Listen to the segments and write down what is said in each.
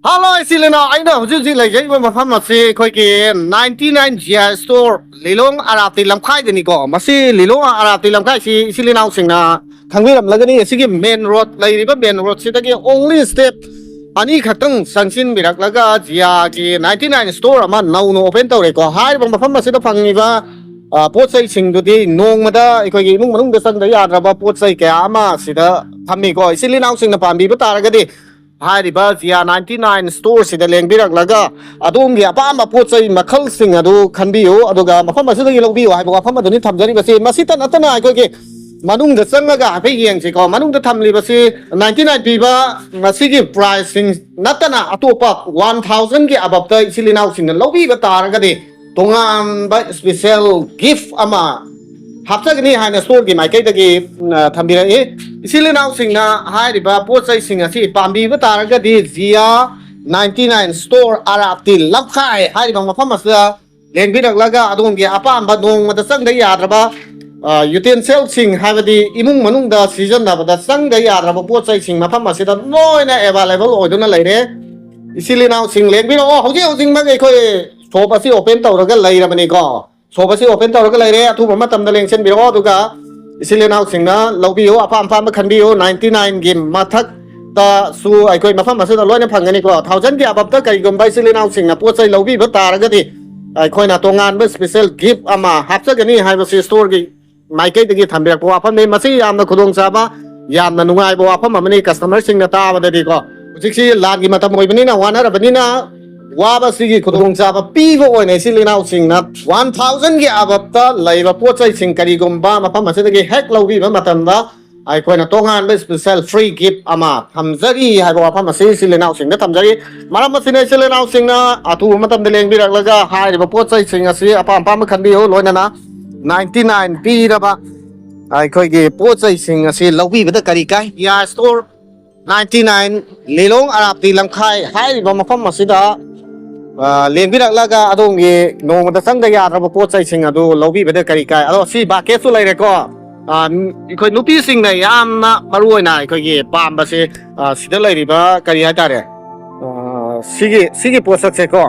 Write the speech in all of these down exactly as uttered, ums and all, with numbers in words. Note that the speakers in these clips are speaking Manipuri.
ꯍꯜꯂꯣ ꯏꯆꯤꯜ ꯏꯅꯥꯎ, ꯑꯩꯅ ꯍꯧꯖꯤꯛ ꯍꯧꯖꯤꯛ ꯂꯩꯖꯔꯤꯕ ꯃꯐꯝ ꯑꯁꯤ ꯑꯩꯈꯣꯏꯒꯤ ninety nine G I Store ꯂꯤꯂꯣꯡ ꯑꯔꯥꯞꯇꯤ ꯂꯝꯈꯥꯏꯗꯅꯤꯀꯣ꯫ ꯃꯁꯤ ꯂꯤꯂꯣꯡ ꯑꯔꯥꯞꯇꯤ ꯂꯝꯈꯥꯏꯁꯤ ꯏꯆꯤꯜ ꯏꯅꯥꯎꯁꯤꯡꯅ ꯈꯪꯕꯤꯔꯝꯂꯒꯅꯤ꯫ ꯑꯁꯤꯒꯤ ꯃꯦꯟ ꯔꯣꯗ, ꯂꯩꯔꯤꯕ ꯃꯦꯟ ꯔꯣꯗꯁꯤꯗꯒꯤ only step ꯑꯅꯤꯈꯛꯇꯪ ꯆꯪꯁꯤꯟꯕꯤꯔꯛꯂꯒ ꯖꯤꯌꯥꯒꯤ ninety nine store ꯑꯃ ꯅꯧꯅ open ꯇꯧꯔꯦꯀꯣ꯫ ꯍꯥꯏꯔꯤꯕ ꯃꯐꯝ ꯑꯁꯤꯗ ꯐꯪꯉꯤꯕ, ꯑ, ꯄꯣꯠ ꯆꯩꯁꯤꯡꯗꯨꯗꯤ ꯅꯣꯡꯃꯗ ꯑꯩꯈꯣꯏꯒꯤ ꯏꯃꯨꯡ ꯃꯅꯨꯡꯗ ꯆꯪꯗ ꯌꯥꯗ꯭ꯔꯕ ꯄꯣꯠ ꯆꯩ ꯀꯌꯥ ꯑꯃ ꯁꯤꯗ ꯊꯝꯃꯤꯀꯣ꯫ ꯏꯆꯤꯜ ꯏꯅꯥꯎꯁꯤꯡꯅ ꯄꯥꯝꯕꯤꯕ ꯇꯥꯔꯒꯗꯤ ꯍꯥꯏꯔꯤꯕ ꯖꯤꯌꯥ ninety nine store ꯁꯤꯗ ꯂꯦꯡꯕꯤꯔꯛꯂꯒ ꯑꯗꯣꯝꯒꯤ ꯑꯄꯥꯝꯕ ꯄꯣꯠ ꯆꯩ ꯃꯈꯜꯁꯤꯡ ꯑꯗꯨ ꯈꯟꯕꯤꯌꯨ, ꯑꯗꯨꯒ ꯃꯐꯝ ꯑꯁꯤꯗꯒꯤ ꯂꯧꯕꯤꯌꯨ ꯍꯥꯏꯕ ꯋꯥꯐꯝ ꯑꯗꯨꯅꯤ ꯊꯝꯖꯔꯤꯕꯁꯤ꯫ ꯃꯁꯤꯇ ꯅꯠꯇꯅ ꯑꯩꯈꯣꯏꯒꯤ ꯃꯅꯨꯡꯗ ꯆꯪꯉꯒ ꯍꯥꯏꯐꯦꯠ ꯌꯦꯡꯁꯤꯀꯣ꯫ ꯃꯅꯨꯡꯗ ꯊꯝꯂꯤꯕꯁꯤ ninety nine ꯄꯤꯕ ꯃꯁꯤꯒꯤ price ꯁꯤꯡ ꯅꯠꯇꯅ ꯑꯇꯣꯞꯄ one thousand ꯒꯤ ꯑꯕꯞꯇ ꯏꯆꯤꯜ ꯏꯅꯥꯎꯁꯤꯡꯅ ꯂꯧꯕꯤꯕ ꯇꯥꯔꯒꯗꯤ ꯇꯣꯉꯥꯟꯕ special gift ꯑꯃ ꯍꯥꯞꯆꯒꯅꯤ ꯍꯥꯏꯅ store ꯒꯤ ꯃꯥꯏꯀꯩꯗꯒꯤ, ꯎꯝ, ꯊꯝꯕꯤꯔꯛꯏ꯫ ꯏꯆꯤꯜ ꯏꯅꯥꯎꯁꯤꯡꯅ ꯍꯥꯏꯔꯤꯕ ꯄꯣꯠ ꯆꯩꯁꯤꯡ ꯑꯁꯤ ꯄꯥꯝꯕꯤꯕ ꯇꯥꯔꯒꯗꯤ ꯖꯤꯌꯥ ninety nine store ꯑꯔꯥꯞꯇꯤ ꯂꯝꯈꯥꯏ ꯍꯥꯏꯔꯤꯕ ꯃꯐꯝ ꯑꯁꯤꯗ ꯂꯦꯡꯕꯤꯔꯛꯂꯒ ꯑꯗꯣꯝꯒꯤ ꯑꯄꯥꯝꯕ ꯅꯣꯡꯃꯗ ꯆꯪꯗ ꯌꯥꯗ꯭ꯔꯕ, ꯑ, utensil ꯁꯤꯡ, ꯍꯥꯏꯕꯗꯤ ꯏꯃꯨꯡ ꯃꯅꯨꯡꯗ ꯁꯤꯖꯤꯟꯅꯕꯗ ꯆꯪꯗ ꯌꯥꯗ꯭ꯔꯕ ꯄꯣꯠ ꯆꯩꯁꯤꯡ ꯃꯐꯝ ꯑꯁꯤꯗ ꯂꯣꯏꯅ available ꯑꯣꯏꯗꯨꯅ ꯂꯩꯔꯦ꯫ ꯏꯆꯤꯜ ꯏꯅꯥꯎꯁꯤꯡ ꯂꯦꯡꯕꯤꯔꯛꯑꯣ꯫ ꯍꯧꯖꯤꯛ ꯍꯧꯖꯤꯛꯃꯛ ꯑꯩꯈꯣꯏ shop ꯑꯁꯤ open ꯇꯧꯔꯒ ꯂꯩꯔꯕꯅꯤꯀꯣ꯫ Shop ꯑꯁꯤ open ꯇꯧꯔꯒ ꯂꯩꯔꯦ꯫ ꯑꯊꯨꯕ ꯃꯇꯝꯗ ꯂꯦꯡꯁꯤꯟꯕꯤꯔꯛꯑꯣ, ꯑꯗꯨꯒ ꯏꯆꯤꯜ ꯏꯅꯥꯎꯁꯤꯡꯅ ꯂꯧꯕꯤꯌꯨ, ꯑꯄꯥꯝ ꯑꯄꯥꯝꯕ ꯈꯟꯕꯤꯌꯨ꯫ Ninety nine ꯒꯤ ꯃꯊꯛꯇꯁꯨ ꯑꯩꯈꯣꯏ ꯃꯐꯝ ꯑꯁꯤꯗ ꯂꯣꯏꯅ ꯐꯪꯒꯅꯤꯀꯣ꯫ Thousand ꯒꯤ ꯑꯕꯞꯇ ꯀꯔꯤꯒꯨꯝꯕ ꯏꯆꯤꯜ ꯏꯅꯥꯎꯁꯤꯡꯅ ꯄꯣꯠ ꯆꯩ ꯂꯧꯕꯤꯕ ꯇꯥꯔꯒꯗꯤ ꯑꯩꯈꯣꯏꯅ ꯇꯣꯉꯥꯟꯕ special gift ꯑꯃ ꯍꯥꯞꯆꯒꯅꯤ ꯍꯥꯏꯕꯁꯤ store ꯒꯤ ꯃꯥꯏꯀꯩꯗꯒꯤ ꯊꯝꯕꯤꯔꯛꯄ ꯋꯥꯐꯝꯅꯤ꯫ ꯃꯁꯤ ꯌꯥꯝꯅ ꯈꯨꯗꯣꯡꯆꯥꯕ, ꯌꯥꯝꯅ ꯅꯨꯡꯉꯥꯏꯕ ꯋꯥꯐꯝ ꯑꯃꯅꯤ customer ꯁꯤꯡꯅ ꯇꯥꯕꯗꯗꯤꯀꯣ꯫ ꯍꯧꯖꯤꯛꯁꯤ ꯂꯥꯟꯒꯤ ꯃꯇꯝ ꯑꯣꯏꯕꯅꯤꯅ, ꯋꯥꯅꯔꯕꯅꯤꯅ, ꯋꯥꯕꯁꯤꯒꯤ ꯈꯨꯗꯣꯡꯆꯥꯕ ꯄꯤꯕ ꯑꯣꯏꯅ ꯏꯆꯤꯜ ꯏꯅꯥꯎꯁꯤꯡꯅ one thousand ꯒꯤ ꯑꯕꯞꯇ ꯂꯩꯕ ꯄꯣꯠ ꯆꯩꯁꯤꯡ ꯀꯔꯤꯒꯨꯝꯕ ꯃꯐꯝ ꯑꯁꯤꯗꯒꯤ ꯍꯦꯛ ꯂꯧꯕꯤꯕ ꯃꯇꯝꯗ ꯑꯩꯈꯣꯏꯅ ꯇꯣꯉꯥꯟꯕ special free gift ꯑꯃ ꯊꯝꯖꯔꯤ ꯍꯥꯏꯕ ꯋꯥꯐꯝ ꯑꯁꯤ ꯏꯆꯤꯜ ꯏꯅꯥꯎꯁꯤꯡꯗ ꯊꯝꯖꯔꯤ꯫ ꯃꯔꯝ ꯑꯁꯤꯅ ꯏꯆꯤꯜ ꯏꯅꯥꯎꯁꯤꯡꯅ ꯑꯊꯨꯕ ꯃꯇꯝꯗ ꯂꯦꯡꯕꯤꯔꯛꯂꯒ ꯍꯥꯏꯔꯤꯕ ꯄꯣꯠ ꯆꯩꯁꯤꯡ ꯑꯁꯤ ꯑꯄꯥꯝ ꯑꯄꯥꯝꯕ ꯈꯟꯕꯤꯌꯨ, ꯂꯣꯏꯅꯅ ninety nine ꯄꯤꯔꯕ ꯑꯩꯈꯣꯏꯒꯤ ꯄꯣꯠ ꯆꯩꯁꯤꯡ ꯑꯁꯤ ꯂꯧꯕꯤꯕꯗ ꯀꯔꯤ ꯀꯥꯏ? ꯖꯤꯌꯥ store ninety nine ꯂꯤꯂꯣꯡ ꯑꯔꯥꯞꯇꯤ ꯂꯝꯈꯥꯏ ꯍꯥꯏꯔꯤꯕ ꯃꯐꯝ ꯑꯁꯤꯗ, ꯑ, ꯂꯦꯡꯕꯤꯔꯛꯂꯒ ꯑꯗꯣꯝꯒꯤ ꯅꯣꯡꯃꯗ ꯆꯪꯗ ꯌꯥꯗ꯭ꯔꯕ ꯄꯣꯠ ꯆꯩꯁꯤꯡ ꯑꯗꯨ ꯂꯧꯕꯤꯕꯗ ꯀꯔꯤ ꯀꯥꯏ? ꯑꯗꯣ ꯁꯤ bucket ꯁꯨ ꯂꯩꯔꯦꯀꯣ꯫ ꯑ, ꯑꯩꯈꯣꯏ ꯅꯨꯄꯤꯁꯤꯡꯅ ꯌꯥꯝꯅ ꯃꯔꯨ ꯑꯣꯏꯅ ꯑꯩꯈꯣꯏꯒꯤ ꯄꯥꯝꯕꯁꯦ, ꯑ, ꯁꯤꯗ ꯂꯩꯔꯤꯕ ꯀꯔꯤ ꯍꯥꯏꯇꯥꯔꯦ? ꯑ, ꯁꯤꯒꯤ ꯁꯤꯒꯤ ꯄꯣꯠꯁꯛꯁꯦꯀꯣ,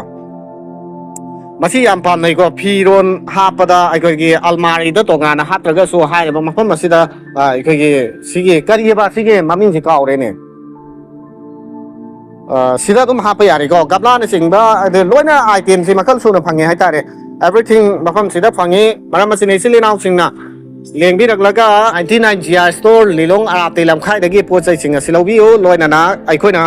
ꯃꯁꯤ ꯌꯥꯝ ꯄꯥꯝꯅꯩꯀꯣ꯫ ꯐꯤꯔꯣꯟ ꯍꯥꯞꯄꯗ ꯑꯩꯈꯣꯏꯒꯤ ꯑꯜꯃꯥꯔꯤꯗ ꯇꯣꯉꯥꯟꯅ ꯍꯥꯞꯇ꯭ꯔꯒꯁꯨ, ꯍꯥꯏꯔꯤꯕ ꯃꯐꯝ ꯑꯁꯤꯗ, ꯑ, ꯑꯩꯈꯣꯏꯒꯤ ꯁꯤꯒꯤ ꯀꯔꯤꯑꯕ, ꯁꯤꯒꯤ ꯃꯃꯤꯡꯁꯤ ꯀꯥꯎꯔꯦꯅꯦ꯫ ꯑ, ꯁꯤꯗ ꯑꯗꯨꯝ ꯍꯥꯞꯄ ꯌꯥꯔꯦꯀꯣ꯫ ꯒꯝꯂꯥꯅꯆꯤꯡꯕ, ꯑꯗ ꯂꯣꯏꯅ item ꯁꯤ ꯃꯈꯜ ꯁꯨꯅ ꯐꯪꯉꯦ ꯍꯥꯏꯇꯥꯔꯦ꯫ Everything ꯃꯐꯝꯁꯤꯗ ꯐꯪꯉꯤ꯫ ꯃꯔꯝ ꯑꯁꯤꯅ ꯏꯆꯤꯜ ꯏꯅꯥꯎꯁꯤꯡꯅ ꯂꯦꯡꯕꯤꯔꯛꯂꯒ ninety nine Jia Store, ꯂꯤꯂꯣꯡ ꯑꯔꯥꯞꯇꯤ ꯂꯝꯈꯥꯏꯗꯒꯤ ꯄꯣꯠ ꯆꯩꯁꯤꯡ ꯑꯁꯤ ꯂꯧꯕꯤꯌꯨ꯫ ꯂꯣꯏꯅꯅ ꯑꯩꯈꯣꯏꯅ,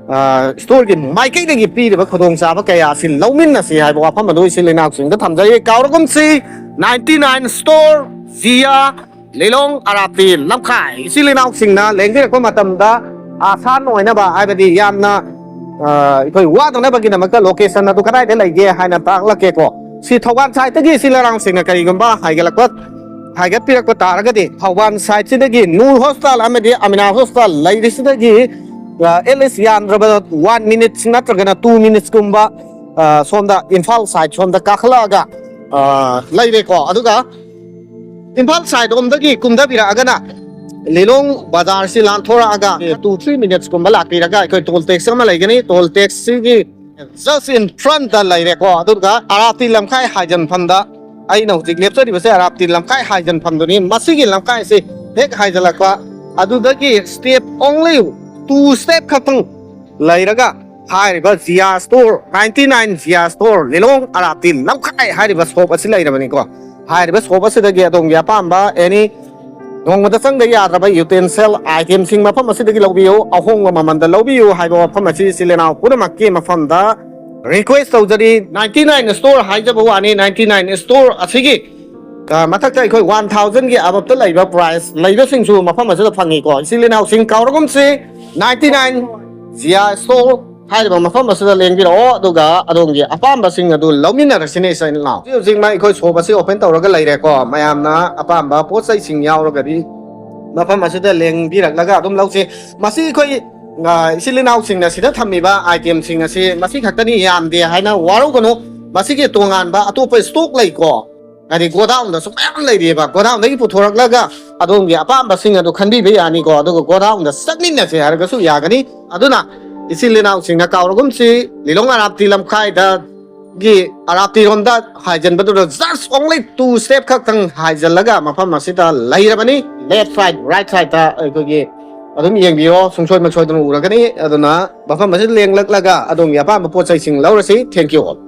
ꯑ, store ꯒꯤ ꯃꯥꯏꯀꯩꯗꯒꯤ ꯄꯤꯔꯤꯕ ꯈꯨꯗꯣꯡꯆꯥꯕ ꯀꯌꯥ ꯑꯁꯤ ꯂꯧꯃꯤꯟꯅꯁꯤ ꯍꯥꯏꯕ ꯋꯥꯐꯝ ꯑꯗꯨ ꯏꯆꯤꯜ ꯏꯅꯥꯎꯁꯤꯡꯗ ꯊꯝꯖꯔꯤ꯫ ꯀꯥꯎꯔꯒꯨꯝꯁꯤ, ninety nine Store, Jia, ꯂꯤꯂꯣꯡ ꯑꯔꯥꯞꯇꯤ ꯂꯝꯈꯥꯏ꯫ ꯏꯆꯤꯜ ꯏꯅꯥꯎꯁꯤꯡꯅ ꯂꯦꯡꯕꯤꯔꯛꯄ ꯃꯇꯝꯗ ꯑꯁꯥꯟ ꯑꯣꯏꯅꯕ, ꯍꯥꯏꯕꯗꯤ ꯌꯥꯝꯅ, ꯑ, ꯑꯩꯈꯣꯏ ꯋꯥꯗꯅꯕꯒꯤꯗꯃꯛꯇ location ꯑꯗꯨ ꯀꯗꯥꯏꯗ ꯂꯩꯒꯦ ꯍꯥꯏꯅ ꯇꯥꯛꯂꯛꯀꯦꯀꯣ꯫ ꯁꯤ ꯊꯧꯕꯥꯜ side ꯇꯒꯤ ꯏꯆꯤꯜ ꯏꯅꯥꯎꯁꯤꯡꯅ ꯀꯔꯤꯒꯨꯝꯕ ꯍꯥꯏꯒꯠꯂꯛꯄ, ꯍꯥꯏꯒꯠꯄꯤꯔꯛꯄ ꯇꯥꯔꯒꯗꯤ, ꯊꯧꯕꯥꯜ side ꯁꯤꯗꯒꯤ ꯅꯨꯔ ꯍꯣꯁꯄꯤꯇꯥꯜ ꯑꯃꯗꯤ ꯑꯃꯤꯅꯥ ꯍꯣꯁꯄꯤꯇꯥꯜ ꯂꯩꯔꯤꯁꯤꯗꯒꯤ, ꯑ, at least ꯌꯥꯝꯗ꯭ꯔꯕꯗ one minutes ꯅꯠꯇ꯭ꯔꯒꯅ two minutes ꯀꯨꯝꯕ, ꯑ, ꯁꯣꯝꯗ ꯏꯝꯐꯥꯜ side ꯁꯣꯝꯗ ꯀꯥꯈꯠꯂꯛꯑꯒ, ꯑ, ꯂꯩꯔꯦꯀꯣ꯫ ꯑꯗꯨꯒ ꯏꯝꯐꯥꯜ side ꯔꯣꯝꯗꯒꯤ ꯀꯨꯝꯊꯕꯤꯔꯛꯑꯒꯅ ꯂꯤꯂꯣꯡ ꯕꯖꯥꯔꯁꯤ ꯂꯥꯟꯊꯣꯔꯛꯑꯒ two three minutes ꯀꯨꯝꯕ ꯂꯥꯛꯄꯤꯔꯒ ꯑꯩꯈꯣꯏ toll tax ꯑꯃ ꯂꯩꯒꯅꯤ꯫ Toll tax ꯁꯤꯒꯤ just in front ꯇ ꯂꯩꯔꯦꯀꯣ꯫ ꯑꯗꯨꯒ ꯑꯔꯥꯞꯇꯤ ꯂꯝꯈꯥꯏ ꯍꯥꯏꯖꯟꯐꯝꯗ ꯑꯩꯅ ꯍꯧꯖꯤꯛ ꯂꯦꯞꯆꯔꯤꯕꯁꯦ ꯑꯔꯥꯞꯇꯤ ꯂꯝꯈꯥꯏ ꯍꯥꯏꯖꯟꯐꯝꯗꯨꯅꯤ꯫ ꯃꯁꯤꯒꯤ ꯂꯝꯈꯥꯏꯁꯤ ꯍꯦꯛ ꯍꯥꯏꯖꯜꯂꯛꯄ ꯑꯗꯨꯗꯒꯤ step, only two step ꯈꯛꯇꯪ ꯂꯩꯔꯒ ꯍꯥꯏꯔꯤꯕ Jia Store, ninety nine Jia Store, ꯂꯤꯂꯣꯡ ꯑꯔꯥꯞꯇꯤ ꯂꯝꯈꯥꯏ ꯍꯥꯏꯔꯤꯕ shop ꯑꯁꯤ ꯂꯩꯔꯕꯅꯤꯀꯣ꯫ ꯍꯥꯏꯔꯤꯕ shop ꯑꯁꯤꯗꯒꯤ ꯑꯗꯣꯝꯒꯤ ꯑꯄꯥꯝꯕ any ꯅꯣꯡꯃꯗ ꯆꯪꯗ ꯌꯥꯗ꯭ꯔꯕ utensil item ꯁꯤꯡ ꯃꯐꯝ ꯑꯁꯤꯗꯒꯤ ꯂꯧꯕꯤꯌꯨ, ꯑꯍꯣꯡꯕ ꯃꯃꯜꯗ ꯂꯧꯕꯤꯌꯨ ꯍꯥꯏꯕ ꯋꯥꯐꯝ ꯑꯁꯤ ꯏꯆꯤꯜ ꯏꯅꯥꯎ ꯄꯨꯝꯅꯃꯛꯀꯤ ꯃꯐꯝꯗ request ꯇꯧꯖꯔꯤ꯫ Ninety nine Store ꯍꯥꯏꯖꯕ ꯋꯥꯅꯤ, ninety nine Store ꯑꯁꯤꯒꯤ, ꯑ, ꯃꯊꯛꯇ ꯑꯩꯈꯣꯏ one thousand ꯒꯤ above ꯇ ꯂꯩꯕ price ꯂꯩꯕꯁꯤꯡꯁꯨ ꯃꯐꯝ ꯑꯁꯤꯗ ꯐꯪꯉꯤꯀꯣ꯫ ꯏꯆꯤꯜ ꯏꯅꯥꯎꯁꯤꯡ ꯀꯥꯎꯔꯒꯨꯝꯁꯤ, ninety nine Jia Store ꯍꯥꯏꯔꯤꯕ ꯃꯐꯝ ꯑꯁꯤꯗ ꯂꯦꯡꯕꯤꯔꯛꯑꯣ, ꯑꯗꯨꯒ ꯑꯗꯣꯝꯒꯤ ꯑꯄꯥꯝꯕꯁꯤꯡ ꯑꯗꯨ ꯂꯧꯃꯤꯟꯅꯔꯁꯤꯅꯦ ꯏꯆꯤꯜ ꯏꯅꯥꯎ꯫ ꯍꯧꯖꯤꯛ ꯍꯧꯖꯤꯛꯃꯛ ꯑꯩꯈꯣꯏ shop ꯑꯁꯤ open ꯇꯧꯔꯒ ꯂꯩꯔꯦꯀꯣ꯫ ꯃꯌꯥꯝꯅ ꯑꯄꯥꯝꯕ ꯄꯣꯠ ꯆꯩꯁꯤꯡ ꯌꯥꯎꯔꯒꯗꯤ ꯃꯐꯝ ꯑꯁꯤꯗ ꯂꯦꯡꯕꯤꯔꯛꯂꯒ ꯑꯗꯨꯝ ꯂꯧꯁꯤ꯫ ꯃꯁꯤ ꯑꯩꯈꯣꯏ, ꯑ, ꯏꯆꯤꯜ ꯏꯅꯥꯎꯁꯤꯡꯅ ꯁꯤꯗ ꯊꯝꯃꯤꯕ item ꯁꯤꯡ ꯑꯁꯤ ꯃꯁꯤ ꯈꯛꯇꯅꯤ ꯌꯥꯝꯗꯦ ꯍꯥꯏꯅ ꯋꯥꯔꯧꯒꯅꯨ꯫ ꯃꯁꯤꯒꯤ ꯇꯣꯉꯥꯟꯕ ꯑꯇꯣꯞꯄ stock ꯂꯩꯀꯣ꯫ ꯍꯥꯏꯗꯤ godown ꯗꯁꯨ ꯃꯌꯥꯝ ꯂꯩꯔꯤꯑꯕ꯫ Godown ꯗꯒꯤ ꯄꯨꯊꯣꯔꯛꯂꯒ ꯑꯗꯣꯝꯒꯤ ꯑꯄꯥꯝꯕꯁꯤꯡ ꯑꯗꯨ ꯈꯟꯕꯤꯕ ꯌꯥꯅꯤꯀꯣ꯫ ꯑꯗꯨꯒ godown ꯗ ꯆꯠꯃꯤꯟꯅꯁꯦ ꯍꯥꯏꯔꯒꯁꯨ ꯌꯥꯒꯅꯤ꯫ ꯑꯗꯨꯅ ꯏꯆꯤꯜ ꯏꯅꯥꯎꯁꯤꯡꯅ ꯀꯥꯎꯔꯒꯨꯝꯁꯤ, ꯂꯤꯂꯣꯡ ꯑꯔꯥꯞꯇꯤ ꯂꯝꯈꯥꯏꯗꯒꯤ ꯑꯔꯥꯞꯇꯤꯔꯣꯝꯗ ꯍꯥꯏꯖꯟꯕꯗꯨꯗ just only two step ꯈꯛꯇꯪ ꯍꯥꯏꯖꯜꯂꯒ ꯃꯐꯝ ꯑꯁꯤꯗ ꯂꯩꯔꯕꯅꯤ꯫ Left side, right sideꯇ ꯑꯩꯈꯣꯏꯒꯤ ꯑꯗꯨꯝ ꯌꯦꯡꯕꯤꯔꯣ, ꯁꯨꯡꯁꯣꯏ ꯃꯛꯁꯣꯏꯗꯅ ꯎꯔꯒꯅꯤ꯫ ꯑꯗꯨꯅ ꯃꯐꯝ ꯑꯁꯤꯗ ꯂꯦꯡꯂꯛꯂꯒ ꯑꯗꯣꯝꯒꯤ ꯑꯄꯥꯝꯕ ꯄꯣꯠ ꯆꯩꯁꯤꯡ ꯂꯧꯔꯁꯤ꯫ Thank you all.